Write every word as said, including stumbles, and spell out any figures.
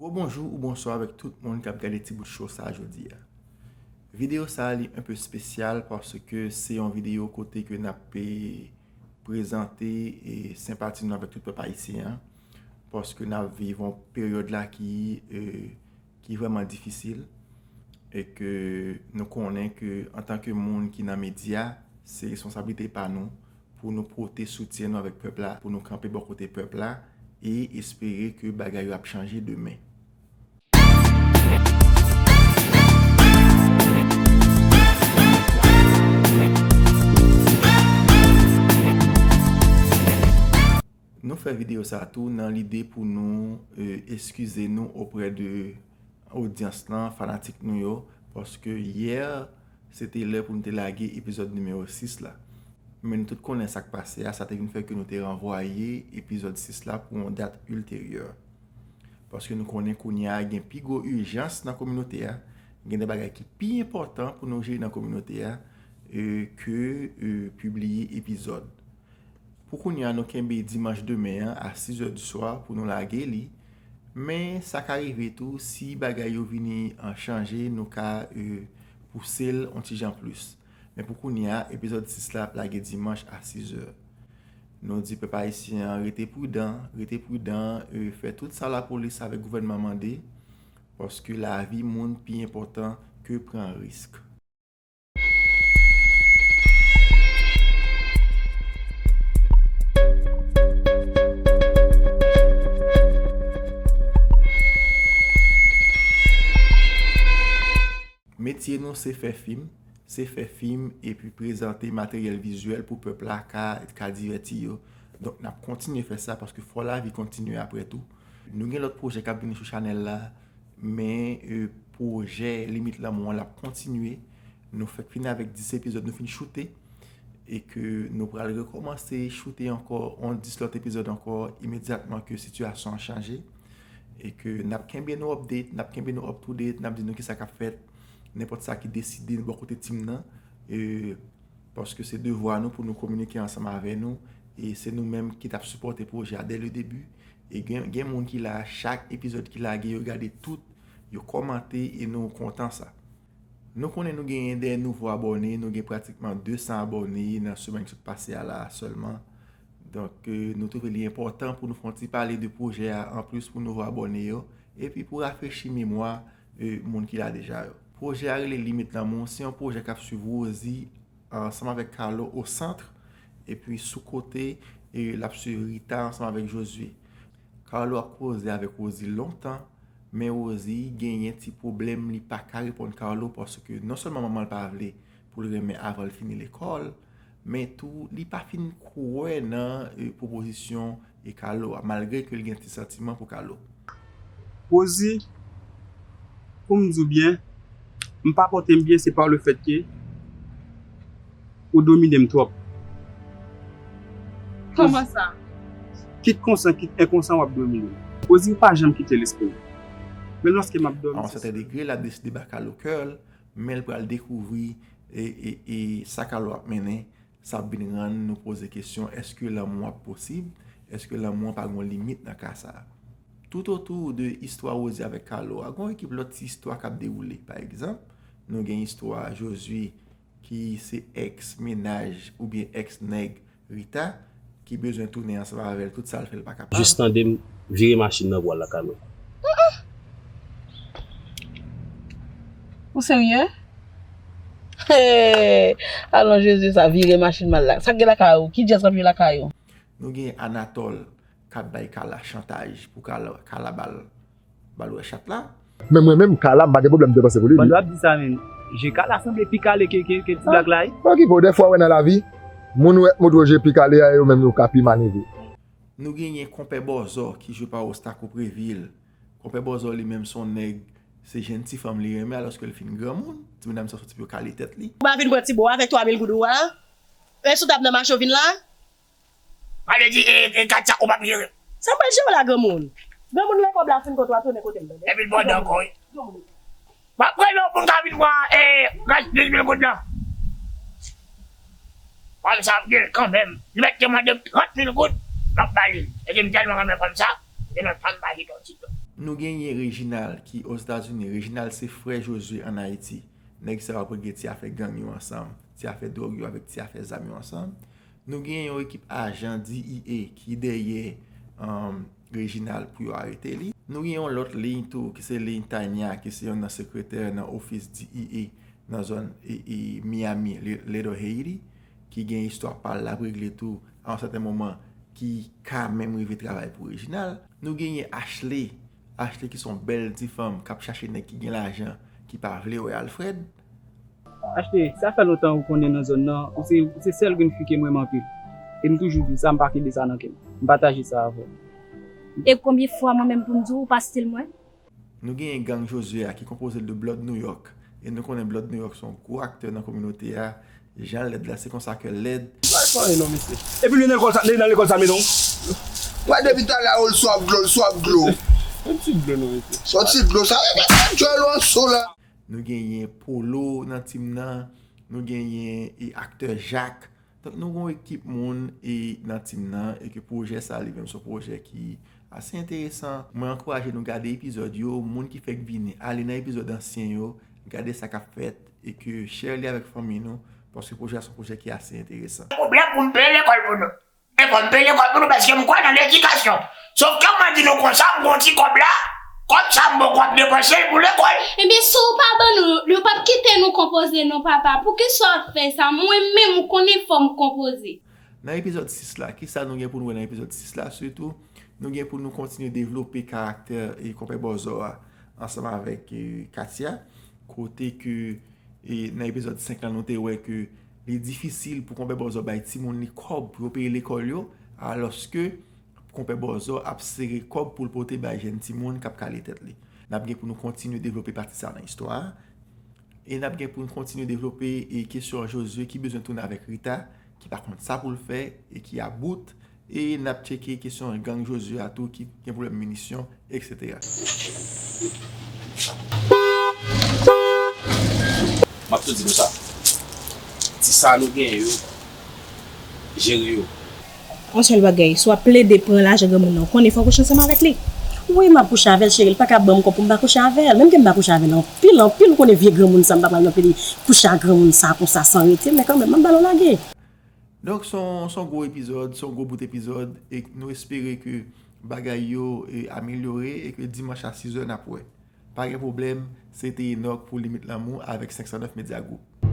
Gwo bonjou ou bonswa avèk tout moun k ap gade ti bout show sa a jodi a. Videyo sa a li enpe espesyal paske se yon videyo kote ke n ap, eh, prezante, eh, senpati nou avèk tout pèp ayisyen an, paske n ap viv yon peryòd la ki, eh, ki vrèman difisil, e ke nou konnen ke antanke moun ki nan medya, se responsablite pa nou pou nou pote soutyen nou avèk pèp la, pou nou kanpe bò kote pèp la, e espere ke bagay yo ap chanje demen. Nou fè videyo sa a tou nan lide pou nou, eh, eskize nou oprè de odyans lan, fanatik nou yo, paske yè se te lè pou nou te lage epizòd nimewo sis la. Men nou tout konnen sa k pase a, sa te vin fè ke nou te ranvwaye epizòd sis la pou yon dat ilteryè. Paske nou konnen kounye a gen pi gwo ijans nan kominote a, gen de bagay ki pi enpòtan pou nou jere nan kominote a, eh, ke, eh, pibliye epizòd. Pou kounye a, nou kenbe dimanch demen an a sizè di swa pou nou lage li. Men sa ka rive tou, si bagay yo vini an chanje, nou ka, eh, pouse l yon ti jan plis. Men pou kounye a, epizòd sis la ap lage dimanch a sizè. Nou di pèp ayisyen an rete pridan, rete pridan, eh, fè tout sa lapolis avèk gouvènman mande, paske lavi moun pi enpòtan ke pran risk. Metye nou se fè fim, se fè fim epi prezante materyèl vizyèl pou pèp la ka, ka divèti yo. Donk, n ap kontinye fè sa paske fò lavi kontinye apre tou. Nou gen lòt pwojè k ap vini sou chanèl la, men, eh, pwojè Limit Lanmou an, l ap kontinye. Nou fèk fini avèk dis epizòd nou fin choute e ke nou pral rekòmanse choute ankò yon dis lòt epizòd ankò imedyatman ke sitiyasyon an chanje. E ke n ap kenbe nou update, n ap kenbe nou up to date, n ap di nou kisa k ap fèt, nenpòt sa ki deside bò kote team nan, e, paske se devwa nou pou nou kominike ansanm avè nou, e se nou menm ki t ap sipòte pwojè a dès le début. E gen, gen moun ki la, chak epizòd ki lage, yo gade tout, yo kòmante, e nou kontan sa. Nou konnen nou genyen de nouvo abòne, nou gen pratikman de san abòne nan semèn ki sot pase a la sèlman. Donk, eh, nou twouve li enpòtan pou nou fè yon ti pale de pwojè a anplis pou nouvo abòne yo, epi pou rafrechi memwa, eh, moun ki la deja yo. Pwojè a rele Limit Lanmou, se yon pwojè k ap swiv Rosie ansanm avèk Carlo o sant, epi sou kote, eh, l ap swiv Rita ansanm avèk Josué. Carlo ap koze avèk Rosie lontan, men Rosie genyen ti pwoblèm, li pa ka reponn Carlo paske non sèlman manman l pa vle pou l renmen avan l fini lekòl, men tou li pa fin kwè nan, eh, pwopozisyon, eh, Carlo a, malgre ke l gen ti santiman pou Carlo. Rosie, pou m di w byen, m pa pote m byen, se pa le fèt ke ou domine m twòp. Kòman sa? Kit konsan, kit enkonsan, w ap domine m. Rosie, ou pa janm kite lespri m. Menm lòske m ap dòmi, a yon sèten degre, l ap deside ba Carlo kè l, men l pral dekouvri e, e, e sa Carlo ap mennen, sa ap vin rann nou poze kesyon, èske lanmou ap posib? Èske lanmou an pa gon limit nan ka sa a? Toutotou de istwa Rosie avèk Carlo a, gon ekip lòt ti istwa k ap dewoule. Pa egzanp, nou gen istwa Josué ki se èks mennaj oubyen èks nèg Rita, ki bezwen tounen ansanm avè l, tout sa l fè l pa kapab. Jis tande m vire machin nan pou al lakay mwen. Ou serye? Hey! Alon Jezi sa vire machin m al la. Sa k gen lakay ou? Ki djaz k ap jwe lakay ou? Nou gen Anatole k ap bay Carla chantaj pou Carla, Carla ba l, ba l wè chat la. Men mwen menm, Carla, m pa gen pwoblèm depanse pou li. Pandan w ap di sa menm, je Carla sanble pi kale ke, ke, ke ti blak la wi. Pa okipe w, dèfwa w wè nan lavi, moun ou wè montre w je pi kale a, yo menm yo ka pi malere. Nou genyen Konpè Bòzò ki jwe pa Ostaco Prévil. Konpè Bòzò li menm se yon nèg, se jenn ti fanm li renmen, alòske l fin granmoun. Ti medam sa soti pou yo kale tèt li. Ou pa vin pran ti bo avèk twa mil goud ou a? E sou tab nan mache w vin la? Pale di, e, e, Katia, ou p ap jere. Sa m pral jere la, granmoun? Granmoun lè kòb la fin kont ou a tounen kote m, tande? Epi l bòde ankò, wi. Granmoun. M ap pran yon pou m ka vin pran, e, gaz dis mil goud la. Fanm sa ap gen kanmenm. Li mèt te mande m trant mil goud, m ap ba li. E ke m tèlman renmen fanm sa, se nan fanm pa jete yon ti do. Nou genyen Reginald ki Ozetazini. Reginald se frè Josué ann Ayiti. Nèg sa yo ap regle ti afè gang yo ansanm, ti afè dwòg yo avèk ti afè zam yo ansanm. Nou genyen yon ekip ajan D E A ki dèyè, um, Reginald pou yo arete li. Nou gen yon lòt liy tou, ki se liy Tanya, ki se youn nan sekretè nan ofis D E A nan zòn, e, e, Miami, Li-, Little Haiti, ki gen istwa pa l l ap regle tou a yon sèten moman, ki ka menm rive travay pou Reginald. Nou genyen Ashley, Ashley ki se yon bèl ti fanm k ap chache nèg ki gen lajan, ki pa vle wè Alfred. Ashley, sa fè lontan ou konnen nan zòn nan, ou se, ou se sèl grenn fi ke m renmen anpil. E m toujou di w sa, m pa kenbe sa nan kè m. M pataje sa avè w. E konbyen fwa mwen menm pou m di w, ou pa stil mwen? Nou genyen gang Josué a ki konpoze de Blood New York. E nou konnen Blood New York se yon gwo aktè nan kominote a. Jan lèd la, se konsa ke lèd. Bay fò non, mesye. Epi li nan lekòl sa, li nan lekòl sa, men non. Wè, depi talè a, l swav dlo, l swav dlo. Yon ti dlo non, mesye. Sòti dlo sa, e, e, e, djòl ou an so la. Nou genyen Polo nan tim nan. Nou genyen, e, aktè Jacques. Donk, nou gen yon ekip moun, e, nan tim nan, e ke pwojè sa, li menm, se yon pwojè ki ase enteresan. Mwen ankouraje nou gade epizòd yo. Moun ki fèk vini, ale nan epizòd ansyen yo, gade sa k ap fèt, e ke share li avèk fanmi nou, paske pwojè a se yon pwojè ki ase enteresan. Pwoblèm pou m peye lekòl pou nou. E fò m peye lekòl pou nou paske m kwè nan ledikasyon. Sof ke mwen di nou konsa, m gon ti kòb la, kòb sa m poko ap depanse l pou lekòl. Ebyen, si w pa ban nou, yo p ap kite nou konpoze non, papa. Poukisa w ap fè sa? Mwen menm, ou konnen fò m konpoze. Nan epizòd sis la, kisa nou gen pou nou wè nan epizòd sis la? Sitou, nou gen pou nou kontinye devlope karaktè, e, Konpè Bòzò a ansanm avèk, e, Katia, kote ke, e, nan epizòd senk la, nou te wè ke li difisil pou Konpè Bòzò bay timoun li kòb pou yo peye lekòl yo, alòske Konpè Bòzò ap sere kòb pou l pote bay jèn timoun k ap kale tèt li. N ap gen pou nou kontinye devlope pati sa a nan istwa a. E n ap gen pou n kontinye devlope, e, kesyon Josué ki bezwen tounen avèk Rita, ki pa konn sa pou l fè e ki about. E n ap tcheke kesyon gang Josué a tou ki gen pwoblèm minisyon, etsetera. M ap tou di nou sa. Ti sa nou gen yo, jere yo. Yon sèl bagay, si w ap plede pran lajan granmoun nan, ou konnen fò w kouche ansanm avèk li. Wi, m ap kouche avè l, cheri, l pa ka ban m kòb pou m pa kouche avè l. Menm ke m pa kouche avè l anpil, anpil, ou konnen vye granmoun sa, m pa pral nan pede kouche ak granmoun sa konsa san rete, men kanmenm, m ap ba l yon lage. Donk, se yon, se yon gwo epizòd, se yon gwo bout epizòd, e nou espere ke bagay yo, e, amelyore, e ke dimanch a sis è n ap wè. Pa gen pwoblèm, se te Enock pou Limit Lanmou avèk senk san nèf Media Group.